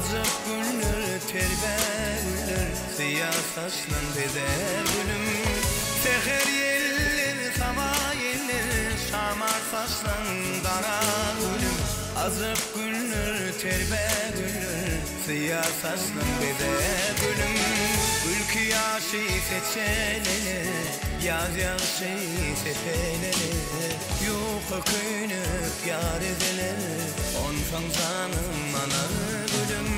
Ajap güller, terbe güller, Syýa saçlaň bezär gülüm. Säher ýeller, saba ýeller, Şamar saçlaň darar gülüm. Ajap güller, terbe güller, Syýa saçlaň bezär gülüm. Gülki ýaşy seçelenir, Ýaz ýagşy sepelener. Ýuka köýnek ýar ezeler, Onsoň janym alar gülüm.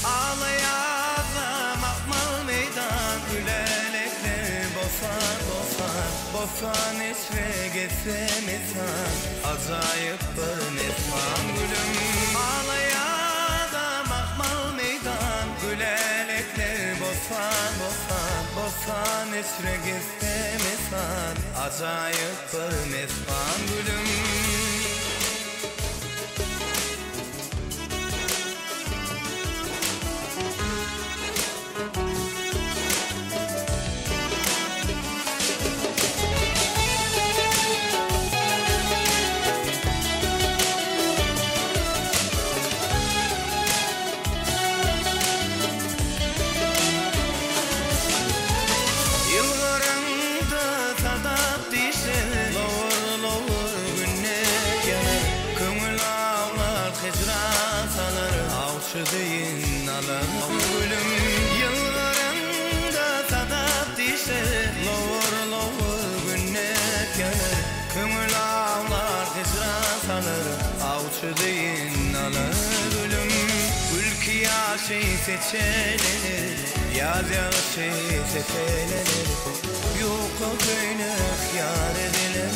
Alaýazda mahmal meýdan, Gülälekli bosan, bosan, Bosan içre gezse mesan, Ajaýyp bir mesman gülüm. Alaýazda mahmal meýdan, Gülälekli bosan, bosan, Bosan içre gezse mesan, Ajaýyp bir mesman gülüm. Ýylgyraňda sadap dişler, Lowur-lowur günler ýanar. Köňül awlar, hijran salar, Awçy deýin alar gülüm. Ýylgyraňda sadap dişler, Lowur-lowur günler ýanar. Köňül awlar, hijran salar, Awçy deýin alar gülüm. Gülki ýaşy seçelenir, Ýaz ýagşy sepelenir. Ýuka köýnek ýar ediler,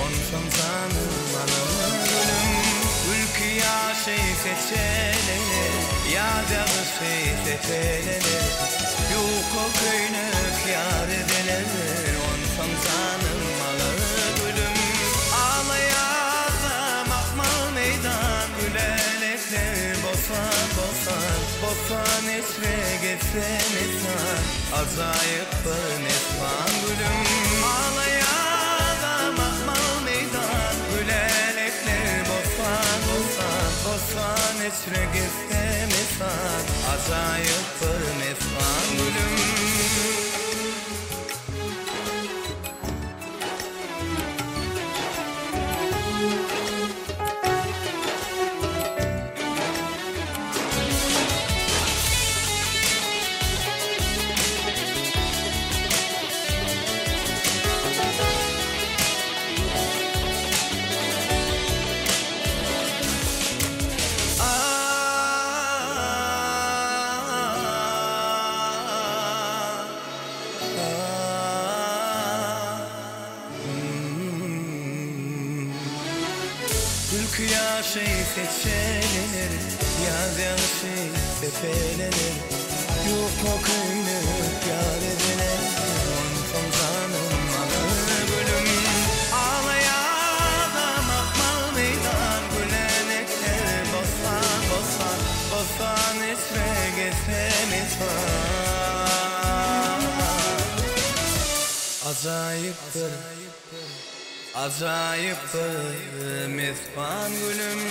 Onsoň janym alar gülüm. Gülki ýaşy seçelenir, Ýaz ýagşy sepelenir. Ýuka köýnek ýar ediler, Onsoň janym alar gülüm. Alaýazda mahmal meýdan, Gülälekler bosan, bosan, Bosan içre gezse mesan, Ajaýyp bir mesman gülüm. Alaýazda mahmal meýdan, Gülälekler bosan, bosan, Bosan içre gezse mesan, Ajaýyp bir mesman gülüm. Gülki ýaşy seçelenir, Ýaz ýagşy sepelenir. Ýuka köýnek ýar ediler, Onsoň janym alar gülüm. Alaýazda mahmal meýdan, Gülälekler bossan, bossan, Bossan içre gezse mesman. Ajaýyp bir, ajaýyp bir mesman gülüm.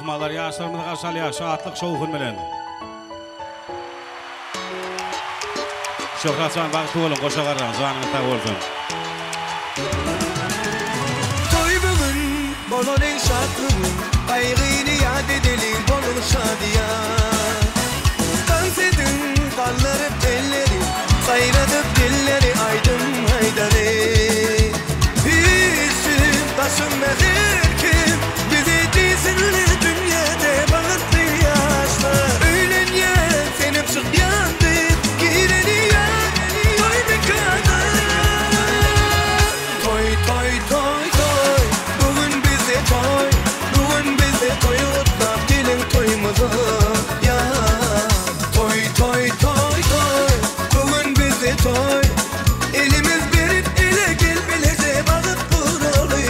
myhmanlar, ýaşlarymyzy garşy alýar şatlyk şowhun bilen. Şöhrat jan bagtly boluň goşa garraň janyňyz sag bolsun. Toý bu gün bolalyň şatly gün Gaýgyny ýat edeliň boluň şadyýan Tans ediň galdyryp elleri Saýradyp dilleri aýdym aýdaly Üýşsün daşynda her kim Bizi diýsinler dünýäde bagtly ýaşlar Öýlenýän senem çykýandy Gireli ýa toý mekana Toý toý toý toý Bu gün bizde toý Bu gün bizde toý gutlap geliň toýumyza ýa Toý toý toý toý Bu gün bizde toý Elimiz berip ele gel bileje bagyt guraly.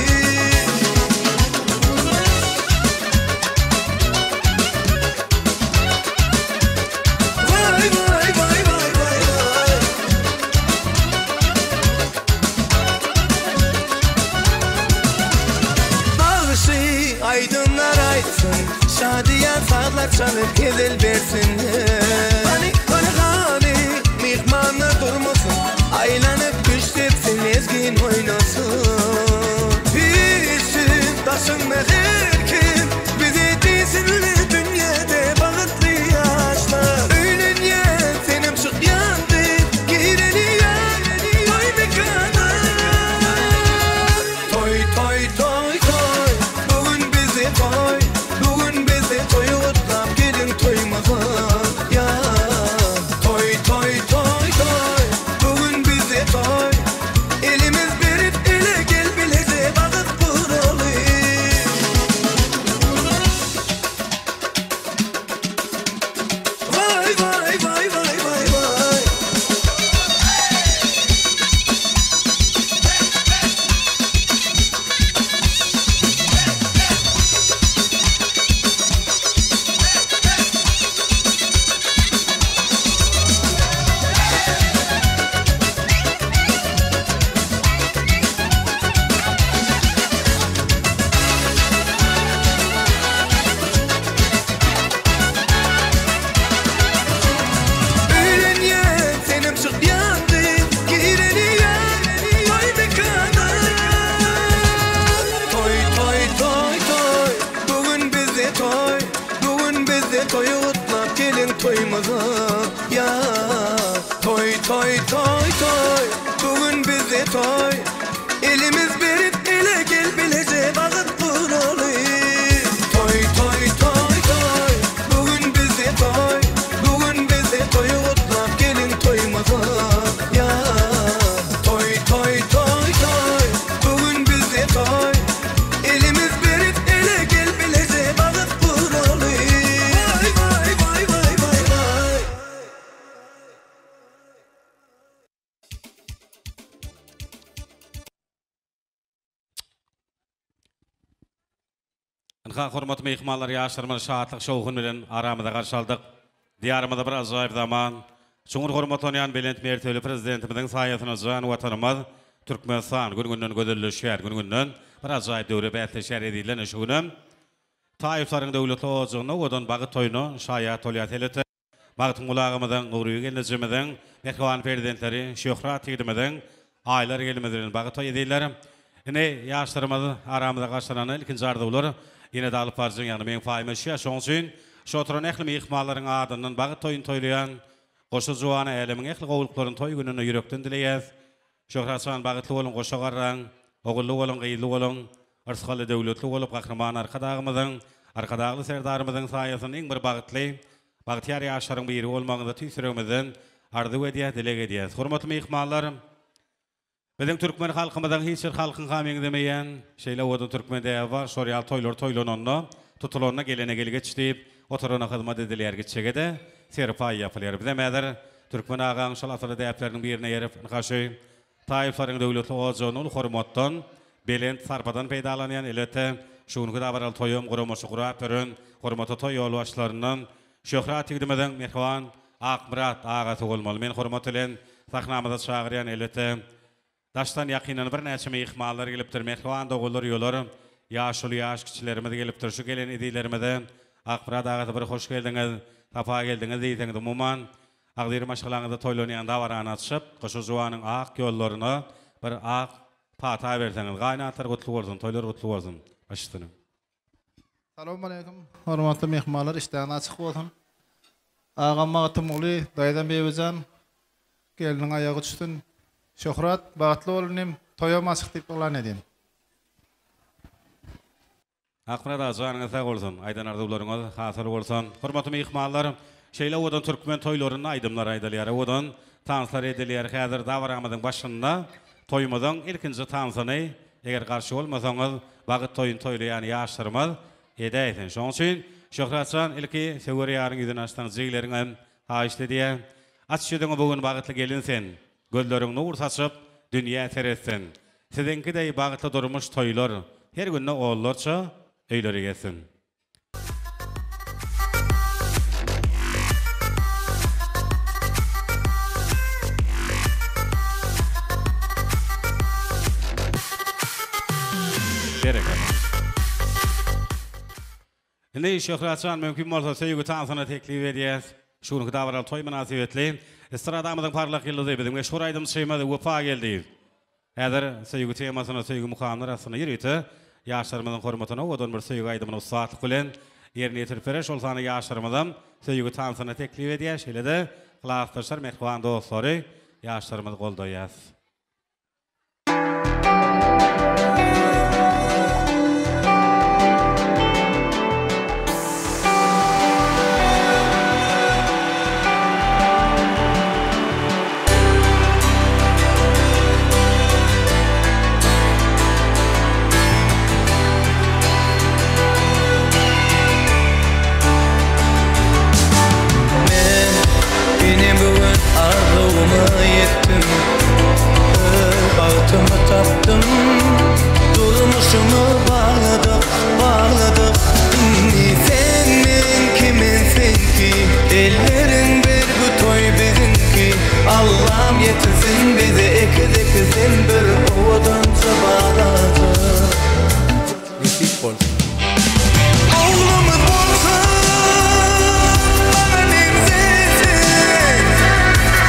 Waý waý waý waý waý waý. Bagşy aýdymlar aýtsyn, şadyýan sazlar çalyp hezil bersinler. Hany, hany, hany, myhmanlar durmasyn, aýlanyp küşt depsin, lezgin oýnasyn. Üýşsün daşyňda her kim, bizi diýsinler dünýäde bagtly ýaşlar. Öýlenýän senem çykýan gyz, gireli ýa toý mekana. Toý toý toý toý bu gün bizde toý bu gün bizde toý gutlap geliň toýumyza ýa toý toý toý toý bu gün bizde toý elimiz berip ele gel bileje bagyt guraly. Waý waý waý waý waý waý. Öýlenýän senem çykýan gyz Gireli ýa toý mekana Toý toý toý toý Bu gün bizde toý Bu gün bizde toýy gutlap geliň toýumyza ýa Toý toý toý toý Bu gün bizde toý Elimiz berip ele gel bileje bagyt guraly Toý toý toý toý Bu gün bizde toý Bu gün bizde toýy gutlap geliň toýumyza ýa Toý toý toý toý Bu gün bizde toý Elimiz berip ele gel bileje bagyt guraly Waý waý waý waý waý waý. Ynha, hormatly myhmanlar, ýaşlarymyzy şatlyk-şowhun bilen aramyza garşy aldyk. Diýarymyzda bir ajaýyp zaman. Çuňňur hormatlanýan belent mertebeli Prezidentimiziň saýasynda jan Watanymyz Türkmenistan gün-günden gözelleşýär, gün-günden bir ajaýyp döwre bäsleşýär ezizler. Şu günem Taýyplaryň döwletli ojagynda owadan bagy toýuna şaýat bolýas. Elbetde, Magtymguly agamyzyň, Nurybeg gelnejemiziň, mähriban perzentleri, Şöhrat ýigidimiziň, Aýlar gelnimiz bilen bagy toý ezizler. Indi ýaşlarymyz aramyza garşylanda ilkinji arzuwlar ýene-de alyp baryjyň ýagny meň paýyma düşýär. Şonuň üçin şu oturan ähli myhmanlaryň adyndan bagy toýuny toýlaýan goşa juwana älemiň ähli gowulyklaryny toý gününde ýürekden dileýäs. Şöhrat jan bagytly boluň goşa garraň, ogully boluň gyzly boluň, yrsgally döwletli bolup Gahryman Arkadagymyzyň, Arkadagly Serdarymyzyň saýasynda iň bir bagtly, bagtyýar ýaşlaryň biri bolmagyňyzy tüýs ýüregimizden arzuw edýäs, dileg edýäs. Hormatly myhmanlar, biziň türkmen halkymyzyň hiç bir halkyňka meňzemeýän şeýle owadan türkmen däbi bar, şor ýaly toýlar toýlananda, tutulanda gelene gel geç diýip, oturana hyzmat edilýär, gitjege-de serpaý ýapylýar. Bizem häzir Türkmen agaň şol asyly däpleriniň birine eýerip, ynha şu Taýyplaryň döwletli ojagyny uly hormatdan, belent sarpadan peýdalanýan, elbetde, şu günki dabaraly toýam guramaçy gurap beren hormatly toý ýolbaşçylaryndan Şöhrat ýigidimiziň mähriban Akmyrat agasy bolmaly. Men hormat bilen sahnamyza çagyrýan, elbetde, Daşdan ýakyndan birnäçe myhmanlar gelipdir. Mähriban doganlar, uýalar. Ýaşuly ýaş kiçilerimiz gelipdir. Şu gelen ezizlerimize Akmyrat agasy bir hoş geldiňiz, sapa geldiňiz diýseňiz umuman agzybir maşgalaňyzda toýlanýan dabarany açyp, goşa juwanyň ak ýollaryna bir ak pata berseňiz. Gaýynatalar gutly bolsun, toýlar gutly bolsun. Baş üstüne. Salowmaleýkim hormatly myhmanlar işdäňiz açyk bolsun. Agam Magtymguly, daýzam Bibijan gelniň aýagy düşsün. Şöhrat bagtly bol inim, toýam açyk diýip yglan edýän. Akmyrat aga janyňyz sag bolsun, aýdan arzuwlaryňyz hasyl bolsun. Hormatly myhmanlar, şeýle owadan türkmen toýlarynda aýdymlar aýdylýar, owadan tanslar edilýär. Häzir dabaramyzyň başynda toýumyzyň ilkinji tansyny, eger garşy bolmasaňyz, bagyt toýuny toýlaýan ýaşlarymyz edäýsin. Şonuň üçin Şöhrat jan, ilki söwer ýaryň ýüzüni açsaň jigileriňem haýyşt edýär. Aç ýüzüňi bu gün bagtly gelin sen. Gözleriň nur saçyp, dünýä seretsin. Siziňki deý bagtly durmuş toýlar her günde onlarça öýleri gezsin. Berekella. Indi Şöhrat jan mümkin bolsa söýgi tansyny teklip edýäs. Şu günki dabaraly toý mynasybetli estradamyzyň parlak ýyldyzy biziň meşhur aýdymçymyz Wepa Geldiýew. Häzir söýgi temasyna söýgi mukamlar astynda ýörite ýaşlarymyzyň hormatyna owadan bir söýgi aýdymyny ussatlyk bilen ýerine ýetirip berer. Şol sanda ýaşlarymyzam söýgi tansyny teklip edýär. Şeýle-de klasdaşlar, mähriban dostlary ýaşlarymyzy goldaýas. Men ine bu gün arzuwyma ýetdim Öz bagtymy tapdym Durmuşymy bagladyk, bagladyk Indi sen meňki, men seňki Elleriň ber bu toý biziňki Allam ýetirsin bizi ekiz-ekizden bir owadanja balaja Nesip bolsa. Oglumyz bolsa maňa meňzesin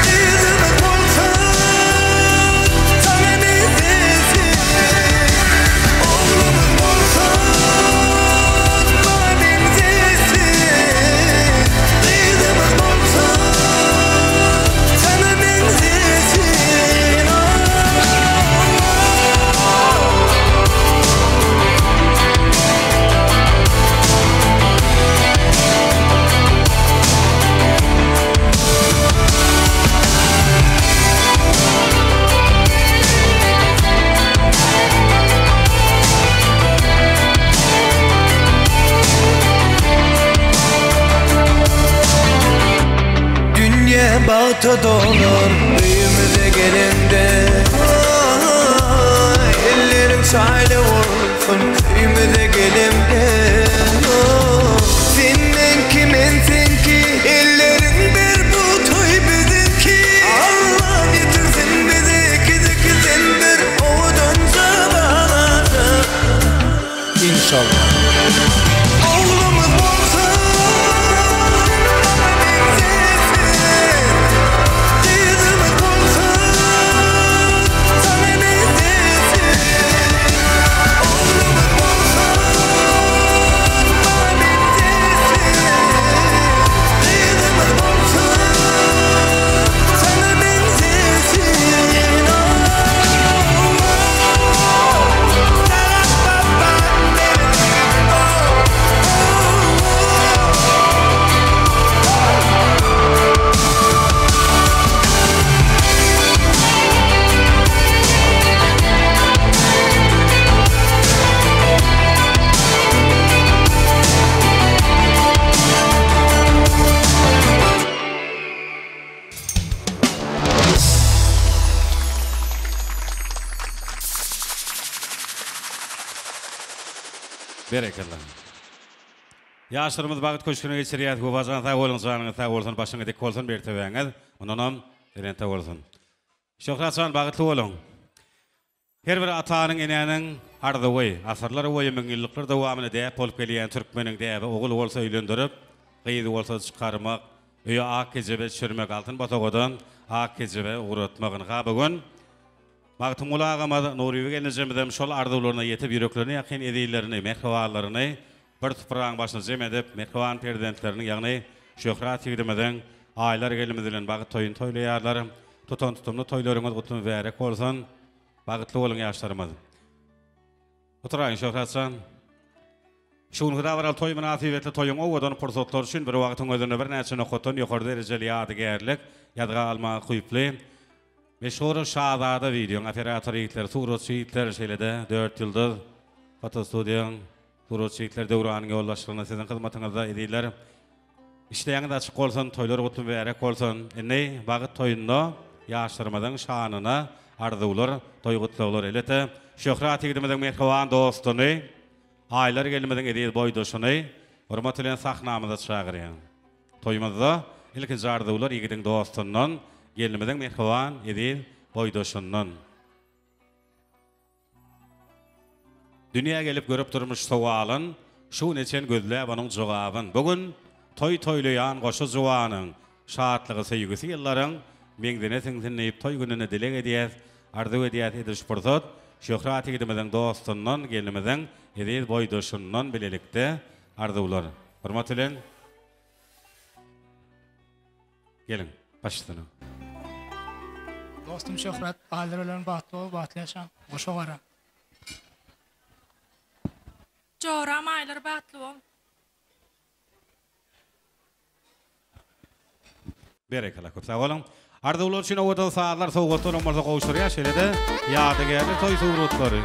Gyzymyz bolsa saňa meňzesin Oglumyz bolsa maňa meňzesin Gyzymyz bolsa saňa meňzesin Dünýe bagta dolar öýümize gelende Elleriň şaýly bolsun öýümize gelemde Sen meňki men seňki elleriň ber bu toý biziňki Allam ýetirsin bizi ikizikizden bir owadanja balaja Inşallah. Oglumyz bolsa maňa meňzesin Gyzymyz bolsa saňa meňzesin Oglumyz bolsa maňa meňzesin Gyzymyz bolsa saňa meňzesin Berekella. Ýaşlarymyz bagt köşgüne geçirýäs. Wepajan sag boluň, janyňyz sag bolsun, başyňyz dik bolsun, mertebäňiz mundanam belentde bolsun. Şöhrat jan bagtly boluň. Her bir atanyň, enäniň. Arzuwy, asyrlar boýy, müňýyllyklar dowamynda däp bolup gelýän türkmeniň däbi ogul bolsa öýlendirip, gyz bolsa çykarmak, öýe ak kejebe düşürmek, altyn bosagadan ak kejebe ugratmak. Ynha bu gün Magtymguly agamyz, Nurbibi gelnejemizem şol arzuwlaryna ýetip ýüreklerine ýakyn ezizlerini, mähribanlaryny bir supraň başyna jem edip, mähriban perzentleriniň, ýagny Şöhrat ýigidimiziň Aýlar gelnimiz bilen bagt toýuny toýlaýarlar. Tutan tutumly toýlaryňyz gutly mübärek bolsun! Bagtly boluň ýaşlarymyz. Oturaýyň Şöhrat jan. Şu günki dabaraly toý mynasybetli toýuň owadan pursatlary üçin bir wagtyň özünde birnäçe nokatdan ýokary derejeli ýadygärlik ýazga almaga ukyply meşhur Şazada wideoň operator ýigitleri, suratçy ýigitler, şeýle-de Dört ýyldyz fotostudiýaň suratçy ýigitleri Döwranyň ýolbaşçylygynda siziň hyzmatyňyzda ezizler. Işleýäňiz açyk bolsun, toýlar gutly mübärek bolsun. Indi bagyt toýunda ýaşlarymyzyň şanyna arzuwlar, toý gutlaglar elbetde Şöhrat ýigidimiziň mähriban dostuny, Aýlar gelnimiziň eziz boýdaşyny hormat bilen sahnamyza çagyrýan. Toýumyzda ilkinji arzuwlar ýigidiň dostundan, gelnimiziň mähriban eziz boýdaşyndan. Dünýä gelip görüp durmuş sowalyn, Şu güne çen gözläp onuň jogabyn. Bu gün toý toýlaýan goşa juwanyň, Şatlygy, söýgüsi ýyllaryň meňzine siňsin diýip toý gününe dileg edýäs, arzuw edýäs edil şu pursat Şöhrat ýigidimiziň dostundan, gelnimiziň eziz boýdaşyndan bilelikde arzuwlar. Hormat bilen. Geliň, baş üstüne. Dostum Şöhrat, Aýlar bilen bagtly bol, bagtly ýaşaň. Goşa gara. Joram Aýlar bagtly bol. Berekella köp sag boluň. Arzuwlar üçin owadan sazlar sowgat bolan bolsa gowşurýar şeýle-de ýadygärlik toý suratlary.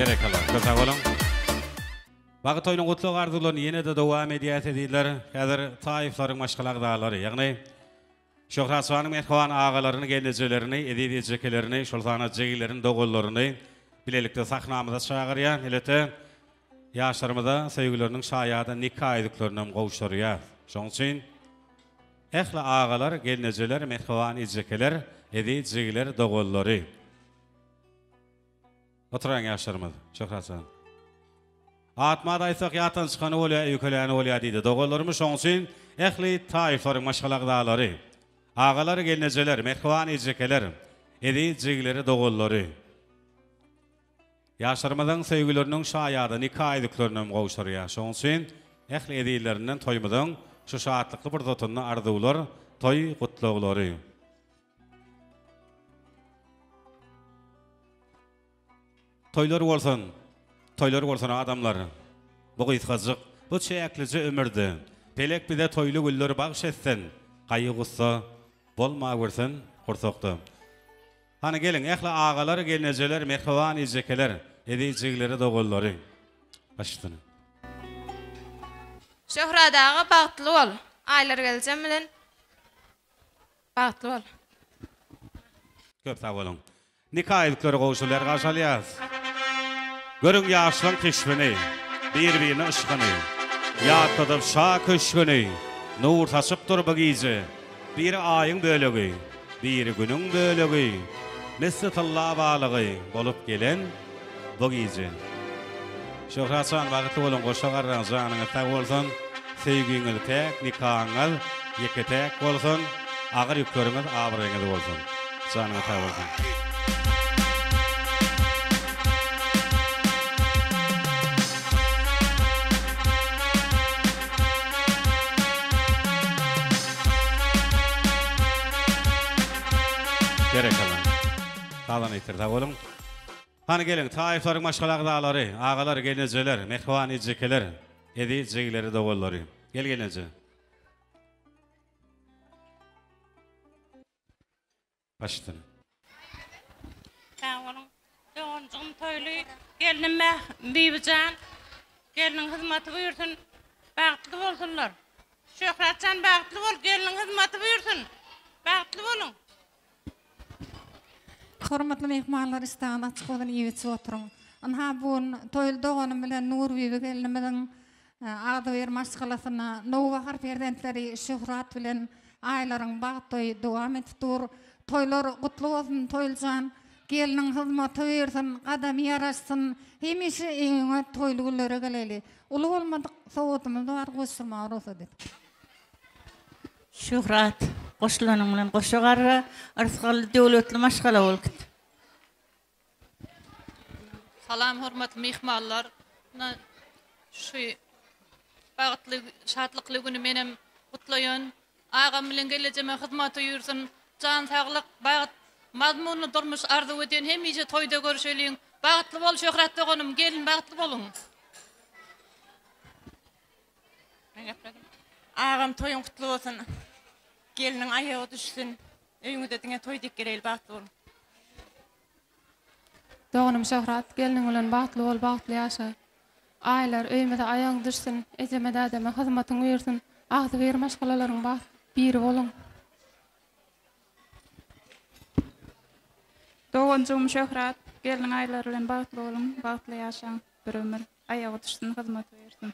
Berekella, köp sag boluň. Bagt toýunyň gutlag arzuwlaryny ýene-de dowam edýäs ezizler. Häzir Taýyflaryň maşgala agzalary, ýagny Şöhratjanyň mähriban agalaryny, gelnejelerini, eziz ejekelerini, şol sanda jigilerini, doganlaryny bilelikde sahnamyza çagyrýan. Elbetde, ýaşlarymyza söýgüleriniň şaýady nika ýüzüklerini hem gowşurýar. Şonuň üçin ähli agalar, gelnejeler, mähriban ejekeler, eziz jigiler, doganlary. Oturaň ýaşlarymyz, Şöhratjan. Atma-da aýtsak ýatdan çykany bolýa, öýkeläni bolýa diýdi. Doganlarymyz şoň üçin ähli taýflaryň maşgala agzalary, agalar, gelnejeler, mähriban ejekeler, eziz jigileri, doganlary. Ýaşlarymyzyň söýgüleriniň şaýady nika ýüzüklerini hem gowşurýar. Şoň üçin ähli ezizlerinden toýumyzyň şu şatlykly pursatynda arzuwlar, toý gutlaglary. Toýlar bolsun, toýlar bolsun adamlar. Bu gysgajyk, bu çäklije ömürde Pelek bize toýly günler bagş etsin, Gaýgy-gussa bolmagörsün gursakda. Hany geliň, ähli agalar, gelnejeler, mähriban ejekeler, eziz jigileri, doganlary. Baş üstüne. Şöhrat aga bagtly bol. Aýlar geljem bilen Bagtly bol. Köp sag boluň. Nika ýüzükleri gowşurylýar garşy alýas. Görüň ýaşlaň keşbini, Bir-birine yşkyny. Ýatladyp şa köşgüni, Nur saçyp dur bu gije. Biri aýyň bölegi, Biri günüň bölegi, Misli tylla balygy Bolup gelen bu gije. Şöhratjan bagtly boluň goşa garraň janyňyz sag bolsun söýgüňiz päk nikaňyz ýeke täk bolsun agyr ýükleriňiz abraýyňyz bolsun janyňyz sag bolsun. Berekella. Sazan ýetir sag boluň. Hany geliň, taýyflaryň maşgala agzalary, agalar, gelnejeler, mähriban ejekeler, eziz jigileri, doganlary. Gel gelneje. Baş üstüne. Sag boluň. Doganjygym Toýly, gelnim Bibijan. Gelniň hyzmaty buýursyn. Bagtly bolsunlar. Şöhratjan bagtly bol, gelniň hyzmaty buýursyn. Bagtly boluň. Hormatly myhmanlar işdäňiz açyk bolsun iýip içip oturyň. Ynha bu gün Toýly doganym bilen Nurbibi gelnimiziň agzybir maşgalasyna nowbahar perzentleri Şöhrat bilen Aýlaryň bagt toýy dowam edip dur. Toýlar gutly bolsun Toýlyjan. Gelniň hyzmaty buýursyn, gadamy ýaraşsyn. Hemişe öýüňe toýly günlere geleli. Uly bolmadyk sowgadymyz bar goşurmaga rugsat et. Şöhrat, goşulanyň bilen goşa garra, yrsgally döwletli maşgala bol git. Salam hormatly myhmanlar. Muna şu bagtly, şatlykly güni menem gutlaýan. Agam bilen gelejeme hyzmata ýürsün. Jan saglyk, bagt, mazmunly durmuş arzuw edýän hemişe toýda görüşeliň. Bagtly bol Şöhrat doganym, gelin bagtly boluň. Agam toýuň gutly bolsun. Gelniň aýagy düşsün. Öýüňize diňe toý diýip geleýli bagtly boluň. Doganym Şöhrat, gelniň bilen bagtly bol, bagtly ýaşa. Aýlar, öýümize aýagyň düşsün, ejeme dädeme hyzmatyň buýursyn, agzybir maşgalalaryň bagt biri boluň. Doganjygym Şöhrat, gelniň Aýlar bilen bagtly boluň, bagtly ýaşaň, bir ömür. Aýagy düşsün, hyzmaty buýursyn.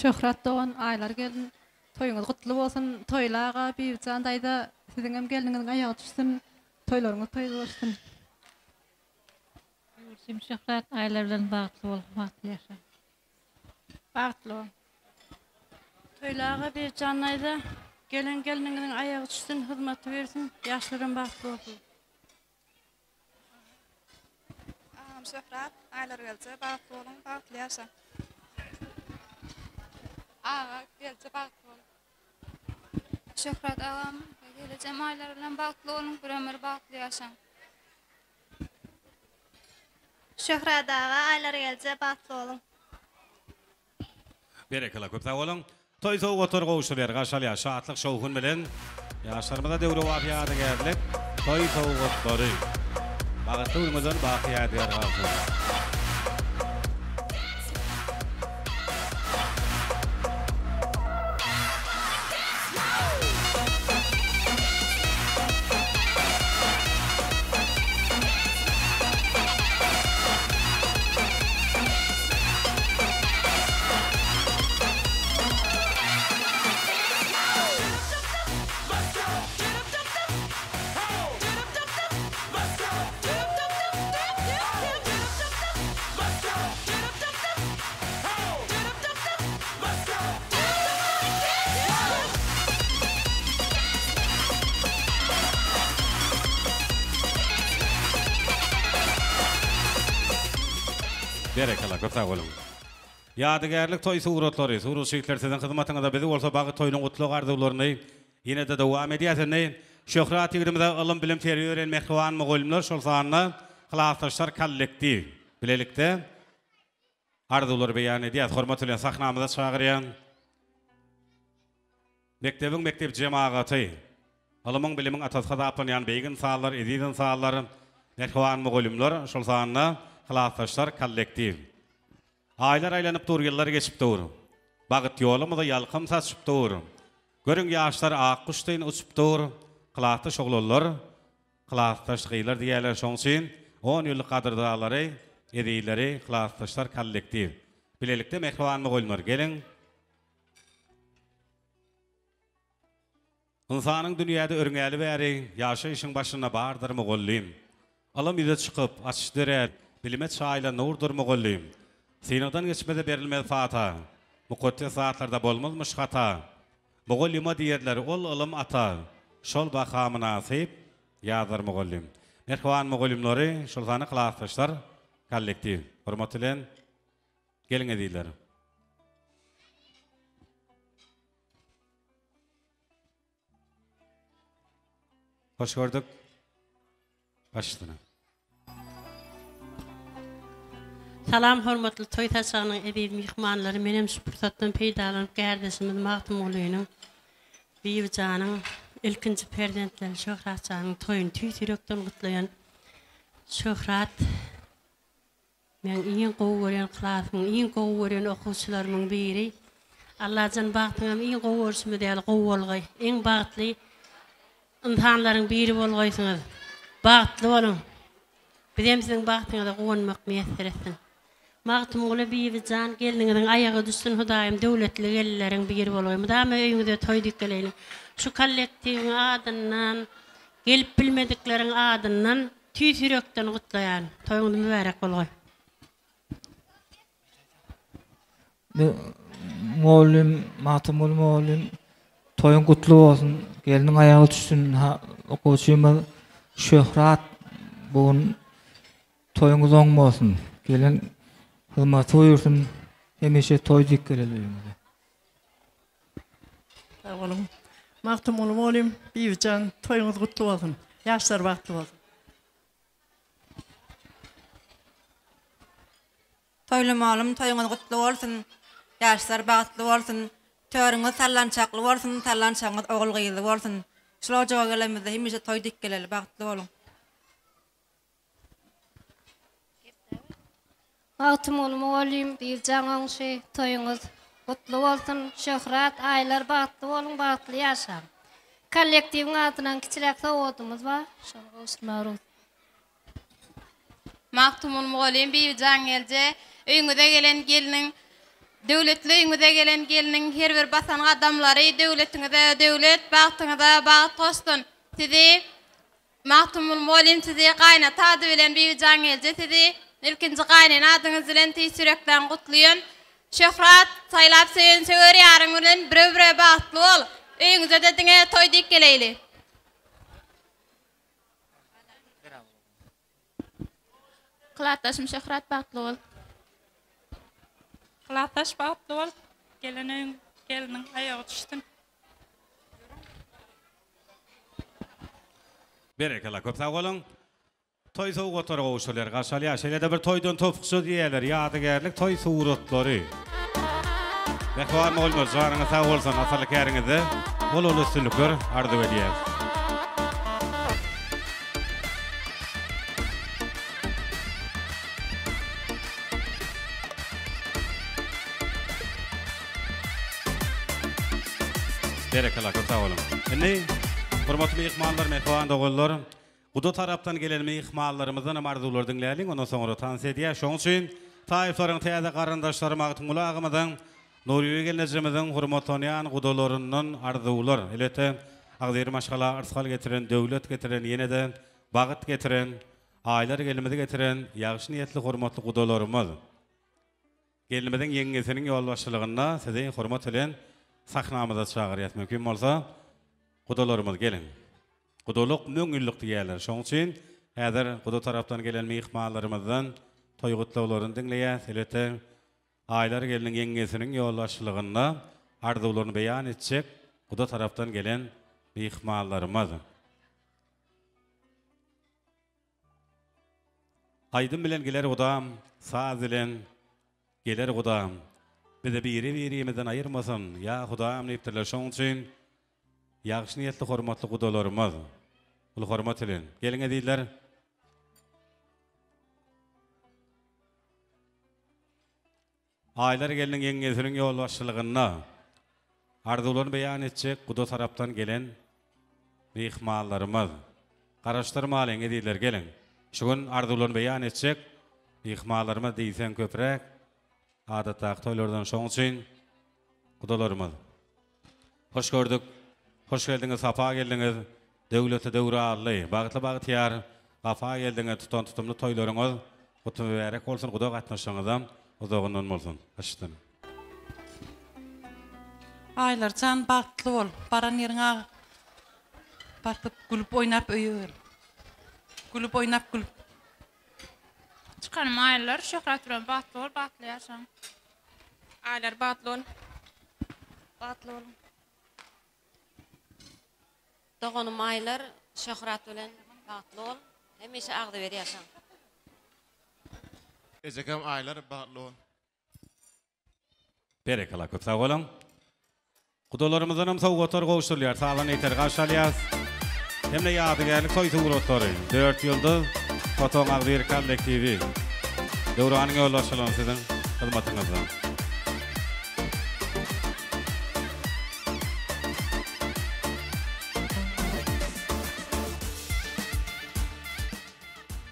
Şöhrat dogan Aýlar gelin toýuňyz gutly bolsun Toýly aga Bibijan daýza siziňem gelniňiziň aýagy düşsün toýlaryňyz toý bolsun. Ýurjum Şöhrat Aýlar bilen bagtly bol bagtly ýaşa. Bagtly bol. Toýly aga Bibijan daýza gelen gelniňiziň aýagy düşsün hyzmaty bersin ýaşlaram bagtly bolsun. Agam Şöhrat, Aýlar gelje, bagtly boluň, bagtly ýaşaň. Aga gelje bagtly boluň. Şöhrat agam we gelejem Aýlar bilen bagtly boluň, bir ömür bagtly ýaşaň. Şöhrat aga, Aýlar gelje, bagtly boluň. Berekella köp sag boluň. Toý sowgatlary gowşurýar garşy alýar şatlyk şowhun bilen ýaşlarymyza döwrebap ýadygärlik toý sowgatlary. Bagtly günüňizden baky ýadygär galsyn. Berekella köp sag boluň. Ýadygärlik toý suratlary, suratçy ýigitler siziň hyzmatyňyzda bizi bolsa bagy toýunyň gutlag arzuwlaryny ýene-de dowam edýäs indi Şöhrat ýigidimize ylym bilim terbiýe beren mähriban mugallymlar şol sanda klasdaşlar kollektiw bilelikde Arzuwlary beýan edýäs. Hormat bilen sahnamyza çagyrýan mekdebiň mekdep jemagaty, ylymyň bilimiň atasy hasaplanýan beýik ynsanlar, eziz ynsanlar, mähriban mugallymlar, şol sanda klasdaşlar, kollektiw. Aýlar aýlanyp dur, ýyllar geçip dur. Bagt ýolumyza ýalkym saçyp dur. Görüň ýaşlar ak guş deýin uçup dur. Klasdaş oglanlar Klasdaş gyzlar diýýärler şoň üçin on ýyllyk gadyrdanlary ezizleri klasdaşlar kollektiw bilelikde mähriban mugallymlar geliň Ynsanyň dünýäde örňäli bäri ýaşaýşyň başynda bardyr mugallym Ylym ýüze çykyp açyş dörär bilime çaýylan nurdur mugallym Synagdan geçmese berilmez pata mukaddes zatlarda bolmazmyş hata Mugallyma diýerler ol ylym ata, şol baha mynasyp ýazar mugallym. Mähriban mugallymlary, şol sanda klasdaşlar, kollektiw, hormat bilen geliň ezizler. Hoş gördük. Baş üstüne. Salam hormatly toý saçagynyň eziz myhmanlary menem şu pursatdan peýdalanyp kärdeşimiz Magtymgulynyň Bibijanyň ilkinji perzentleri Şöhratjanyň toýuny tüýs ýürekden gutlaýan Şöhrat Meň iň gowy görýän klasymyň iň gowy görýän okuwçylarymyň biri. Allajan bagtyňam iň gowy görşümiz ýaly gowy bolgaý. Iň bagtly ynsanlaryň biri bolgaýsyňyz. Bagtly boluň. Bizem siziň bagtyňyza guwanmak miýesser etsin. Magtymguly Bibijan gelniňiziň aýagy düşsün Hudaýym döwletli gelinleriň biri bolgaý mydama öýüňize toý dikeleýin. Şu kollektiwiň adyndan gelip bilmedikleriň adyndan tüýs ýürekden gutlaýan. Toýuňyz mübärek bolgaý. Mugallym Magtymguly mugallym toýuň gutly bolsun gelniň aýagy düşsün okuwçymyz Şöhrat bu gün toýuňyz oň bolsun gelen hyzmaty buýursyn hemişe toý diýip geleli öýüňize. Sag boluň. Magtymguly mugallym Bibijan toýuňyz gutly bolsun. Ýaşlar bagtly bolsun. Toýly malym toýuňyz gutly bolsun Ýaşlar bagtly bolsun Törüňiz sallançakly bolsun Sallançagyňyz ogul gyzly bolsun Şul ojaga gelenimizde hemişe toý dik geleli bagtly boluň. Magtymguly mugallym Birjan goňşy toýuňyz gutly bolsun Şöhrat Aýlar bagtly boluň bagtly ýaşaň Kollektiwiň adyndan kiçiräk sowgadymyz bar şony gowşurmaga rugsat. Magtymguly mugallym Bibijan gelje, öýüňize gelen gelniň, döwletli öýüňize gelen gelniň her bir basan gadamlary döwletiňize döwlet, bagtyňyza bagt goşsun. Sizi Magtymguly mugallym sizi gaýynata ady bilen Bibijan gelje sizi ilkinji gaýynene adyňyz bilen tüýs ýürekden gutlaýan. Şöhrat, saýlap söýen söwer ýaryň bilen bire-bire bagtly bol. Öýüňize-de diňe toý diýip geleýli. Klasdaşym Şöhrat bagtly bol. Klasdaş bagtly bol. Gelen öýüň gelniň aýagy düşsün. Berekella köp sag boluň. Toý sowgatlary gowşurylýar garşy alýar. Şeýle-de bir toýdan topukça diýýärler ýadygärlik toý suratlary. Mähriban mugallymlar janyňyz sag bolsun asylly käriňizde bol bol üstünlikler arzuw edýäs. Berekella köp sag boluň. Indi hormatly myhmanlar, mähriban doganlar, Guda tarapdan gelen myhmanlarymyzdan hem arzuwlary diňläliň, ondan soňra tans edýäs. Şonuň üçin taýyplaryň täze garyndaşlary Magtymguly agamyzyň, Nurbibi gelnejemiziň hormatlanýan gudalaryndan arzuwlar, elbetde, agzybir maşgala yrsgal getiren, döwlet getiren, ýene-de bagt getiren, Aýlar gelnimizi getiren ýagşy niýetli hormatly gudalarymyz. Gelnimiziň ýeňňesiniň ýolbaşçylygynda sizi hormat bilen sahnamyza çagyrýas. Mümkin bolsa, gudalarymyz geliň. Gudalyk müňýyllyk diýýärler. Şonuň üçin häzir guda tarapdan gelen myhmanlarymyzdan toý gutlaglaryny diňleýäs. Elbetde, Aýlar gelniň ýeňňesiniň ýolbaşçylygynda arzuwlaryny beýan etjek guda tarapdan gelen myhmanlarymyz. Aýdym bilen geler gudam, saz bilen geler gudam. Bizi biri-birimizden aýyrmasyn, ýa Hudam diýipdirler. Şonuň üçin ýagşy niýetli hormatly gudalarymyz, uly hormat bilen, geliň ezizler. Aýlar gelniň ýeňňesiniň ýolbaşçylygynda arzuwlaryny beýan etjek guda tarapdan gelen myhmanlarymyz. Garaşdyrmalyň ezizler geliň. Şu gün arzuwlaryny beýan etjek myhmanlarymyz diýseň köpräk adatdaky toýlardan şoň üçin gudalarymyz. Hoş gördük. Hoş geldiňiz, sapa geldiňiz. Döwletli döwranly, bagtly bagtyýar gapa geldiňiz. Tutan tutumly toýlaryňyz gutly mübärek bolsun, guda gatnaşygyňyzam uzagyndan bolsun. Başdan. Aýlarjan bagtly bol, baran ýeriňe ag basyp gülüp oýnap öýe gel. Gülüp oýnap gülüp. Çykanym Aýlar, Şöhrat bilen bagtly bol, bagtly ýaşaň. Aýlar bagtly bol. Bagtly boluň. Doganym Aýlar, Şöhrat bilen bagtly bol. Hemişe agzybir ýaşaň. Ejekem Aýlar bagtly bol. Berekella köp sag boluň. Gudalarymyzdanam sowgatlar gowşurylýar. Sazan eýter garşy alýas. Hem-de ýadygärlik toý suratlary. Dört ýyldyz fotoň agzybir kollektiwi. Döwranyň ýolbaşçylygyny siziň hyzmatyňyzda.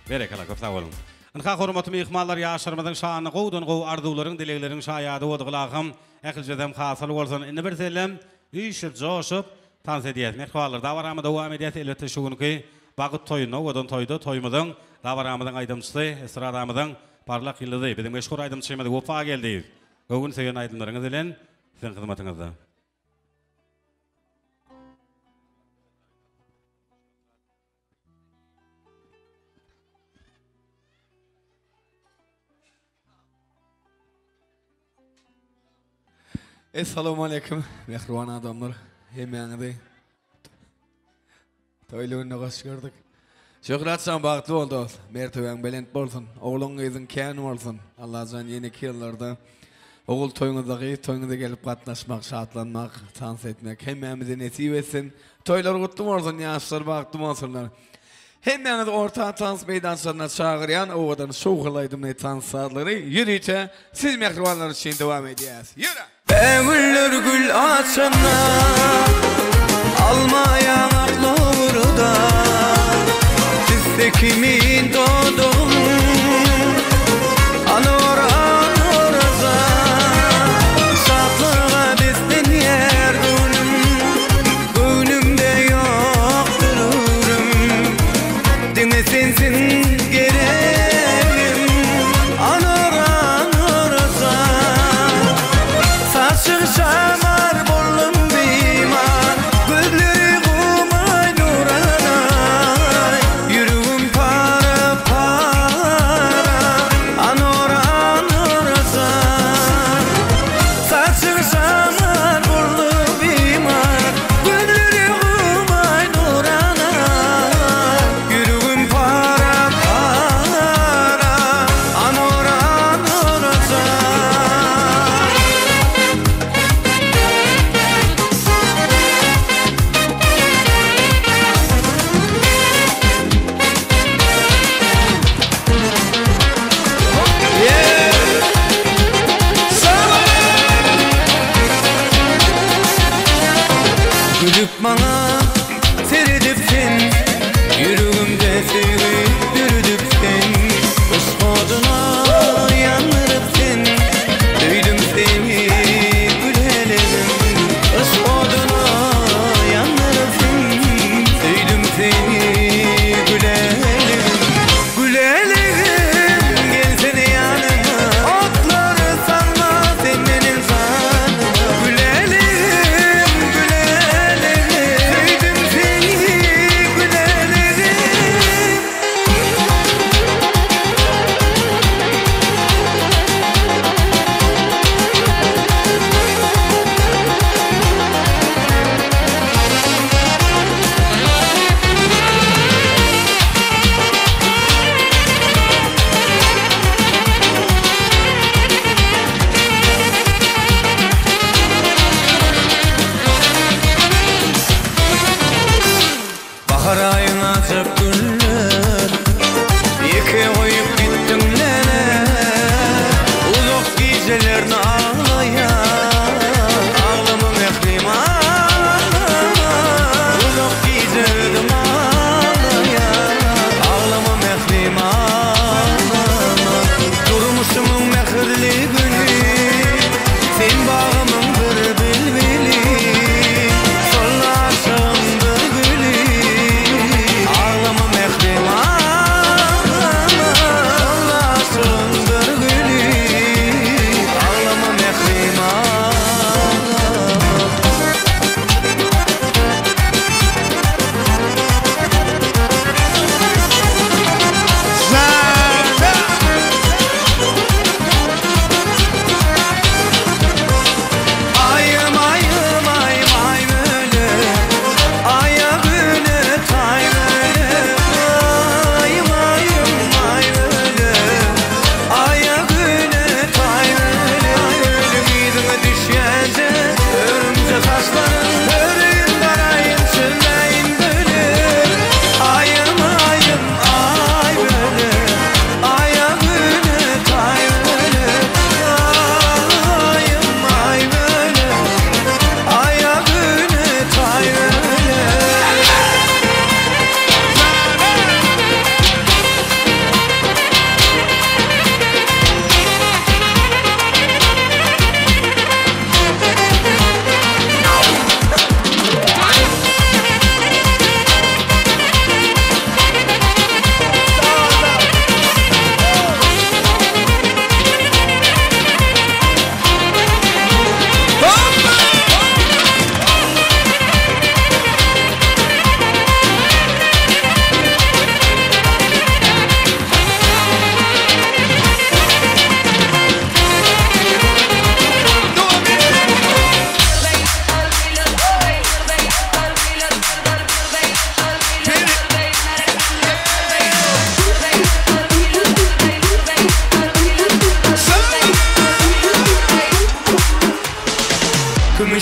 Berekella, köp sag boluň. Ynha, hormatly myhmanlar, ýaşlarymyzyň şanyna gowudan-gowy arzuwlaryň, dilegleriň şaýady boldy Ylahym, ählijesem hasyl bolsun. Indi birsellem üýşüp, joşup, tans edýäs. Mähribanlar, dabaramyzy dowam edýäs. Elbetde, şu günki bagt toýunda, owadan toýda toýumyzyň, dabaramyzyň aýdymçysy, estradamyzyň parlak ýyldyzy, biziň meşhur aýdymçymyz Wepa Geldiýew. Göwün söýen aýdymlaryňyz bilen siziň hyzmatyňyzda. Essalamu aleýkum mähriban adamlar hemmäňizi toýly günde hoş gördük. Şöhrat jan bagtly bol dost mertebäň belent bolsun ogluň gyzyň kän bolsun Allajan ýeneki ýyllarda ogul toýuňyzda gyz toýuňyza gelip gatnaşmak şatlanmak tans etmek hemmämize nesip etsin Toýlar gutly bolsun ýaşlar bagtly bolsunlar. Hemmäňizi orta tans meýdançasyna çagyrýan owadan şowhunly aýdymly tans sazlary ýörite siz mähribanlar üçin dowam edýäs. Ýöre! Bägüller gül açanda, Alma ýaňakly burda, Tüsse kimin dodagym, Anora, anoraja, Şatlyga beslenýär göwnüm. Göwnümde ýokdur öwrüm, Diňe sensiň geregim, Anora, Anorajan. Saçyň şamar boldum bimar, Gözleri gumay nuranaý, Ýüregim para-para, Anora, Anorajan. Saçyň şamar boldy bimar, Gözleri gumay nurana, Ýüregim para-para, Anora, Anora jan. Gülüp maňa seredip sen, Ýüregimde söýgi döredip sen, Yşk oduna ýandyryp sen, Söýdüm seni gülelegim. Yşk oduna ýandyryp sen, Söýdüm seni gülelegim. Gülelegim gelsene ýanyma, Otlary salma sen meniň janyma. Gülelegim, gülelegim, Söýdüm seni gülelegim. Bahar aýyň ajap günler, Ýeke goýup gitdiň meni. Uzak gijelerne aglaýan, Aglama mährim aglama. Uzak gije özüm aglaýan, Aglama mährim aglama. Durmuşymyň mähirli güli, Sen bagymyň bir bilbili, Şol aşygyň bir güli. Aglama mährim aglama, Şol aşygyň bir güli. Aglama mährim.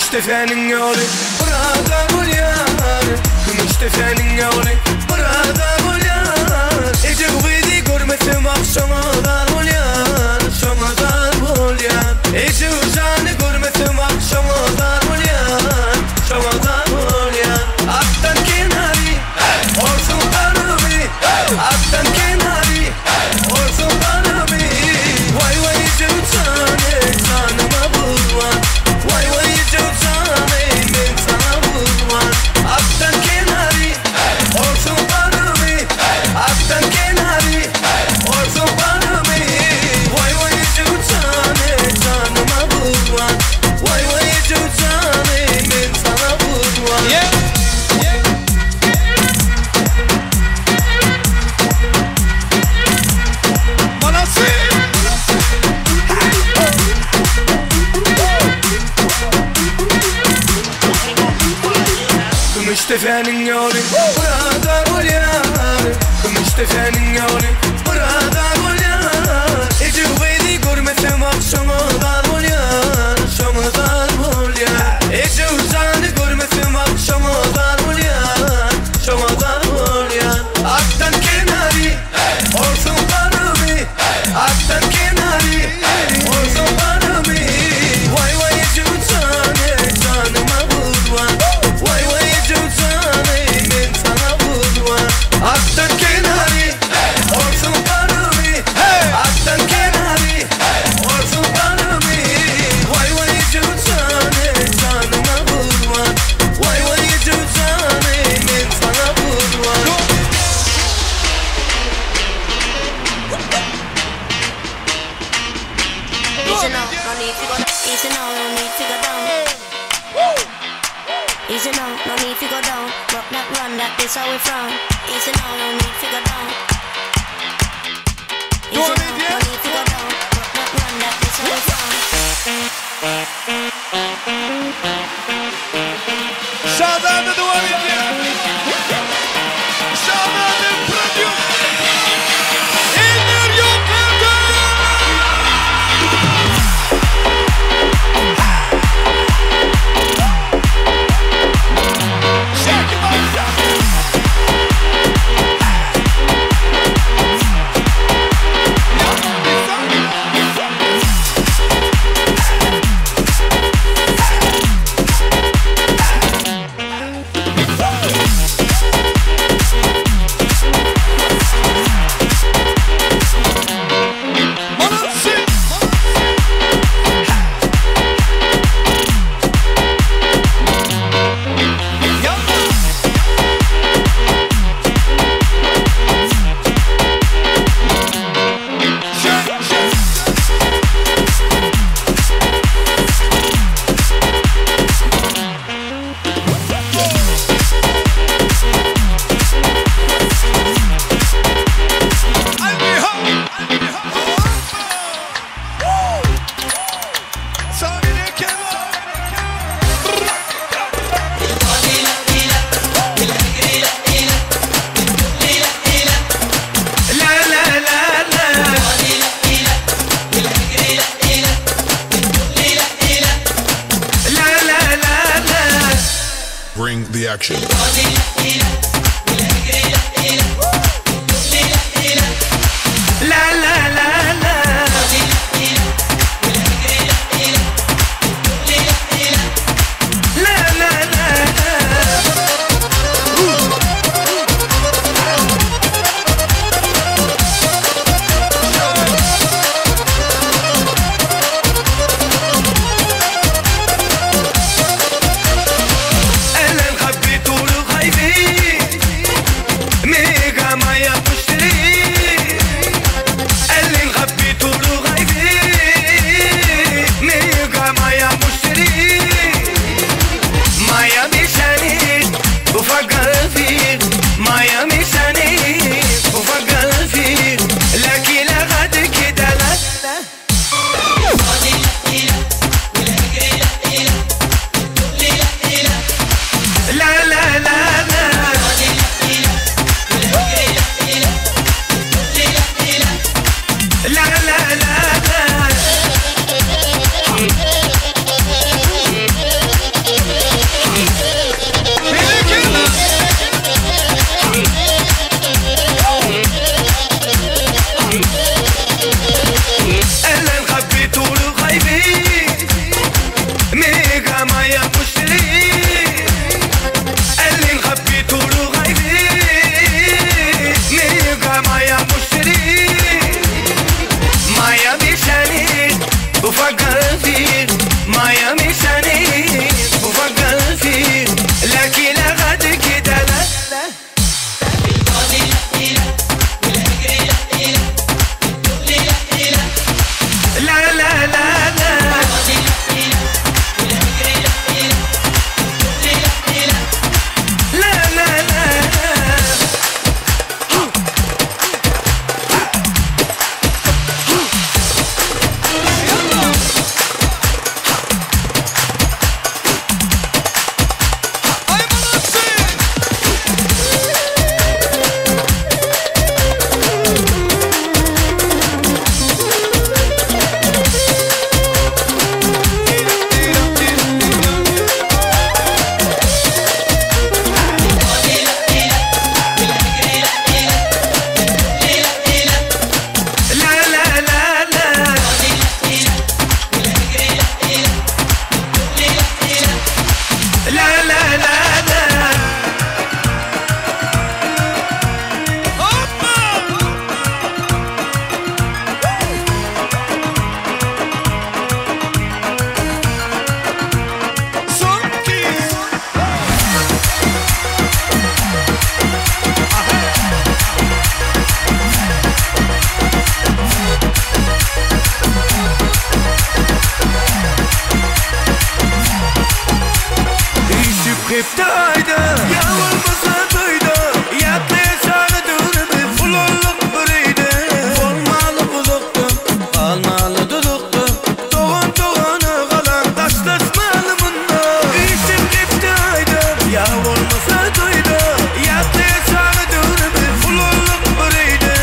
Kümüşdepäniň ýoly burada bolýar Kümüşdepäniň ýoly burada bolýar Eje bu gyzy görmesem ah şoňa zar bolýan Şoňa zar bolýan Eje bu jany görmesem ah şoňa zar bolýan Şoňa zar bolýan Atdan kenary Orsuň ganymy Atdan kenary Orsuň ganymy Waý waý eje bu jany Janyma gurban Waý waý eje bu jany Men saňa gurban Atdan kenary Orsuň ganymy Atdan kenary Orsuň ganymy Waý waý eje bu jany Janyma gurban Waý waý eje bu jany Men saňa gurban. Kümüşdepäniň ýoly burada bolýar Kümüşdepäniň ýoly burada bolýar Eje bu gyzy görmesem ah şoňa zar bolýan Şoňa zar bolýan Eje bu jany görmesem ah şoňa zar bolýan Şoňa zar bolýan Atdan kenary Orsuň ganymy Atdan kenary Orsuň ganymy Waý waý eje bu jany Janyma gurban Waý waý eje bu jany Men saňa gurban Atdan kenary Orsuň ganymy Atdan kenary Orsuň ganymy Waý waý eje bu jany Janyma gurban Waý waý eje bu jany Men saňa gurban Easy now, no need to go down. Easy now, no need to go down. Easy now, no need to go down. Rock that run, that this how we from. Easy now, no need to go down. Easy now, no need to go down. Rock that run, that this how we from. Şazada dowam edýär. Şazada prodýuser. Eller ýok ýerde! La la la la La la la la Bring the action. La la la la La la la اهلا حبيت ولو خايفين Hepde aýda Ýa bolmasa toýda Ýatlaýas çaga döwrümiz Ulaldyk bir öýde Bolmaly uzakda Galmaly duzakda Dogan dogana galan Daşlaşmaly munda Üýşsek hepde aýda Ýa bolmasa toýda Ýatlaýas çaga döwrümiz Ulaldyk bir öýde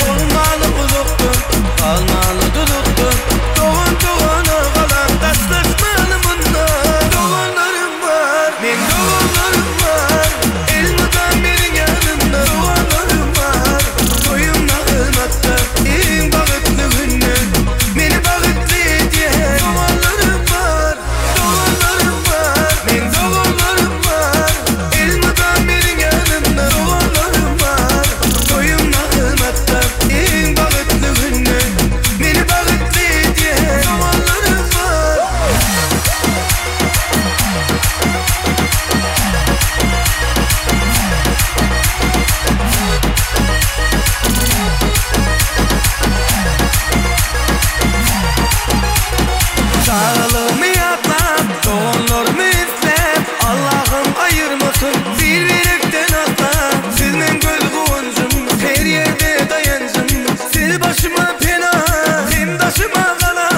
Bolmaly uzakda Galmaly duzakda Dogan dogana galan Daşlaşmaly munda Doganlarym bar Meň doganlarym bar Elmydam meniň ýanymda Doganlarym bar Toýum nagmatda Iň bagtly günde Meni bagtly edýän Doganlarym bar Doganlarym bar Meň doganlarym bar Elmydam meniň ýanymda Doganlarym bar Toýum nagmatda Iň bagtly günde Meni bagtly edýän Doganlarym bar. Çagalygymy ýatlap, doganlarymy isläp, Allahym aýyrmasyn bir-birekden asla. Siz meň göz guwanjym, her ýerde daýanjym. Siz başyma pena, hem daşyma gala.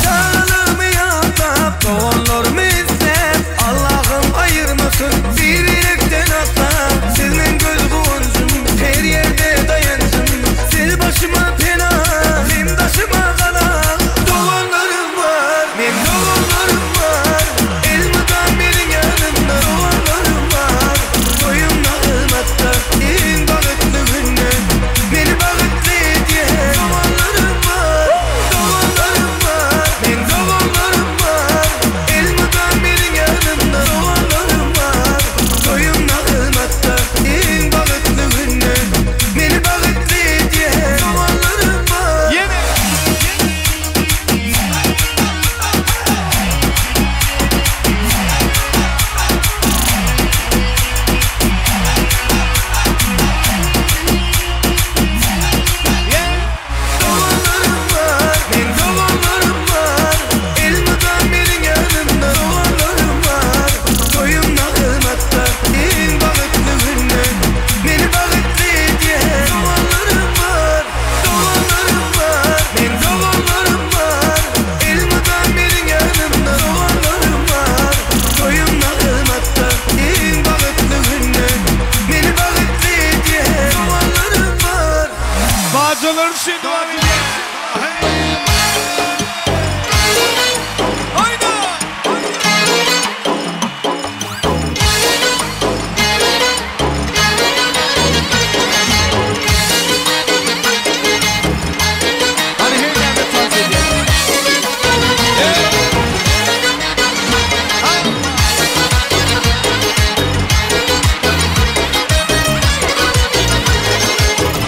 Çagalygymy ýatlap, doganlarymy isläp, Allahym aýyrmasyn bir-birekden asla. Siz meň göz guwanjym, her ýerde daýanjym. Siz başyma pena, hem daşyma gala. Doganlarym bar, meň doganlarym bar. Elmydam meniň ýanymda doganlarym bar. Toýum nagmatda, iň bagtly günde Meni bagtly edýän doganlarym bar. Doganlarym bar, meň doganlarym bar. Elmydam meniň ýanymda doganlarym bar. Toýum nagmatda, iň bagtly günde Meni bagtly edýän doganlarym bar. Doganlarym bar, meň doganlarym bar. Elmydam meniň ýanymda doganlarym bar. Toýum nagmatda, iň bagtly günde Meni bagtly edýän doganlarym bar. Doganlarym bar, meň doganlarym bar. Elmydam meniň ýanymda doganlarym bar. Toýum nagmatda, iň bagtly günde Meni bagtly edýän doganlarym bar. Bajalar üçin dowam edýär. Hany heýlerde tans edýär.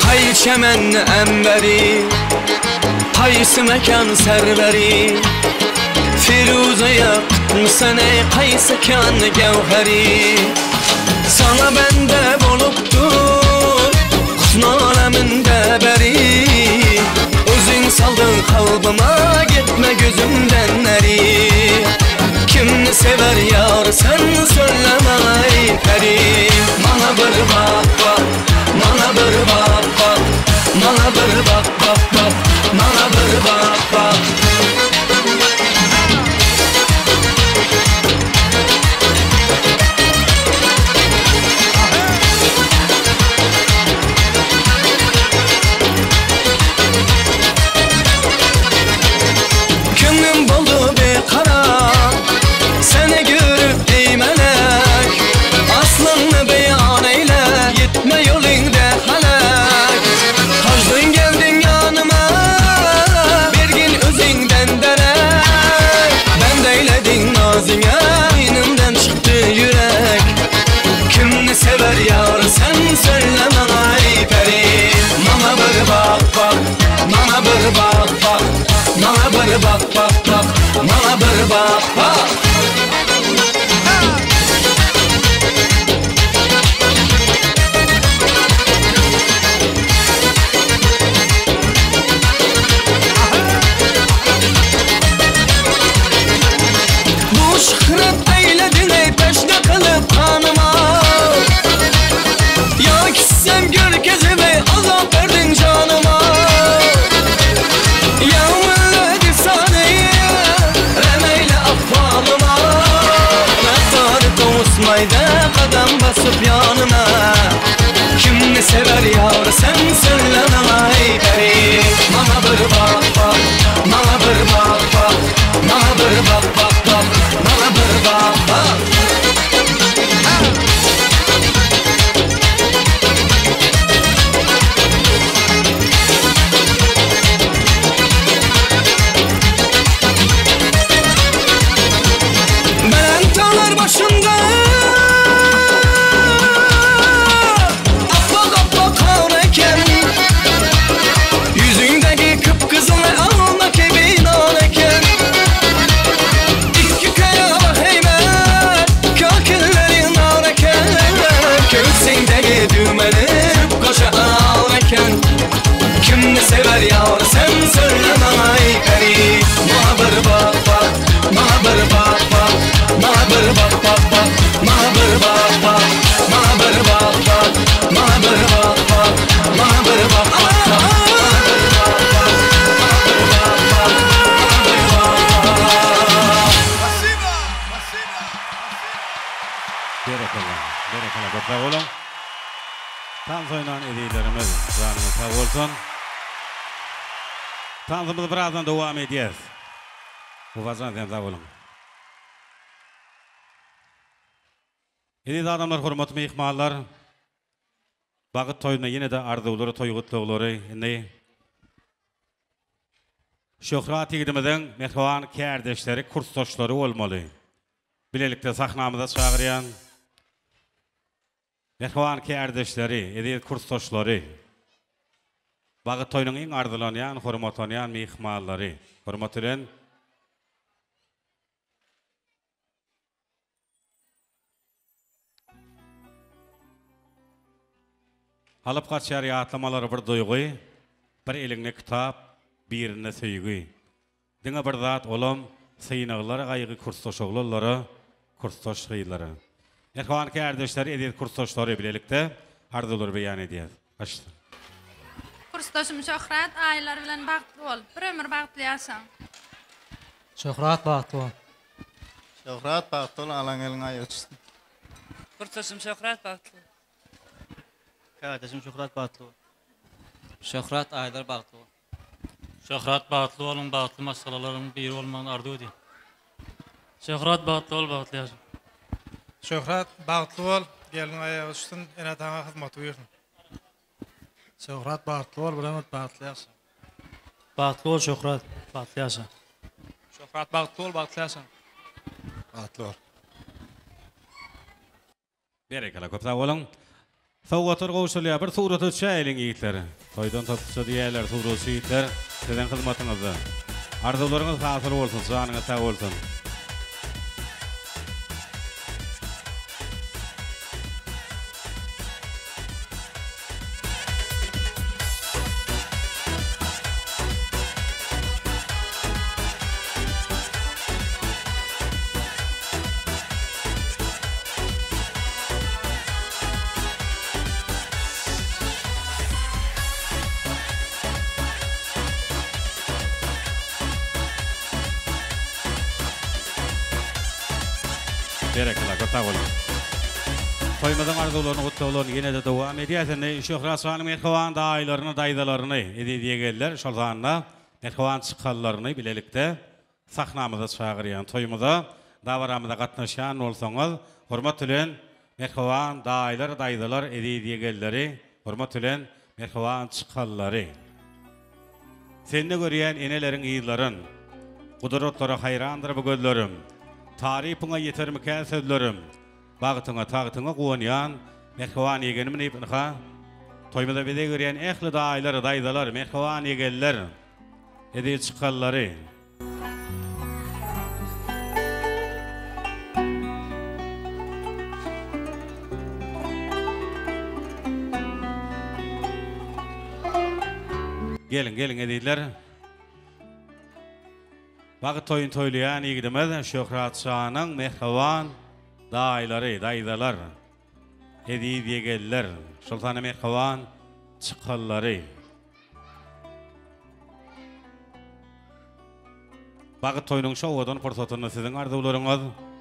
Hay çemen emberi Qaysi mekan serveri Firuze yaktın ey qaysi kan gevheri Sana bende bolupdur Husn aleminde beri Özün saldın kalbıma gitme gözümden neri Kimni sever yar sen söyleme ey peri Bana bir bak bak Bana bir bak bak Bana bir bak bak bak Bana bir bak bak Köňlüm boldy bekarar Seni görüp ey melek Aslyňny beýan eýle Gitme ýoluňda halak Hajdyn geldiň ýanyma Bergin özüňden derek Ben eyledin naziňe Inimden çykdy ýürek Kimni sever yar sen söyle bana ey peri Bana bir bak bak Bana bir bak bak Bana bir bak bak bak Bana bir bak bak Bu şöhret eyledin ey peşne kılıp kan sag boluň. Tans oýnan ezizlerimiz janyňyz sag bolsun. Tansymyzy birazdan dowam edýäs. Wepajan sen sag boluň. Eziz adamlar hormatly myhmanlar. Bagyt toýunda ýene-de arzuwlary toý gutlaglary indi Şöhrat ýigidimiziň mähriban kärdeşleri kursdaşlary bolmaly. Bilelikde sahnamyza çagyrýan mähriban kärdeşleri, eziz kursdaşlary, Bagyt toýunyň iň arzylanýan, hormatlanýan myhmanlary, hormat bilen Alyp gaçýar ýatlamalary bir duýgy, Bir eliňde kitap, birinde söýgi. Diňe bir zat olam synaglar gaýgy kursdaş oglanlara, kursdaş gyzlara. Mähriban kärdeşler, eziz kursdaşlary bilelikde arzuwlary beýan edýäs. Başla. Kursdaşym Şöhrat Aýlar bilen bagtly bol. Bir ömür bagtly ýaşaň. Şöhrat bagtly bol. Şöhrat bagtly bol alaň eliň aýagy düşsün. Kursdaşym Şöhrat bagtly bol. Kärdeşim Şöhrat bagtly bol. Şöhrat Aýlar bagtly bol. Şöhrat bagtly boluň bagtly maşgalalaryň biri bolmagyny arzuw edýän. Şöhrat bagtly bol bagtly ýaşa. Şöhrat bagtly bol gelniň aýagy düşsün ene ataňa hyzmaty buýrsyn. Şöhrat bagtly bol bir ömür bagtly ýaşa. Bagtly bol Şöhrat bagtly ýaşa. Şöhrat bagtly bol bagtly ýaşa. Bagtly bol. Berekella köp sag boluň. Sowgatlar gowşurylýar. Bir surata düşäýeliň ýigitler. Toýdan topukça diýýärler suratçy ýigitler siziň hyzmatyňyzda. Arzuwlaryňyz hasyl bolsun, janyňyz sag bolsun. Berekella, köp sag boluň. Toýumyzyň arzuwlaryny, gutlaglaryny ýene-de dowam edýäs. Indi Şöhrat şanyň mähriban daýylaryny, daýzalaryny, eziz ýegenler, şol sanda mähriban çykanlaryny bilelikde Sahnamyza çagyrýan, toýumyza, dabaramyza gatnaşýan bolsaňyz, hormat bilen, mähriban daýylar, daýzalar, eziz ýegenleri, hormat bilen, mähriban çykanlary. Sende görýän eneleriň yzlaryn, Gudratlara haýrandyr bu gözlerim. Tarypyňa ýetermikä sözlerim, Bagtyňa, tagtyňa guwanýan, mähriban ýegenim diýip, ynha, toýumyza bezeg berýän ähli daýylar, daýzalar, mähriban ýegenler, Eziz çykanlary. Geliň, geliň ezizler. Bagt toýuny toýlaýan ýigidimiz Şöhrat şanyň mähriban daýylary, daýzalar, eziz ýegenler, şol sanda mähriban çykanlary. Bagt toýunyň şu owadan pursatynda siziň arzuwlaryňyz.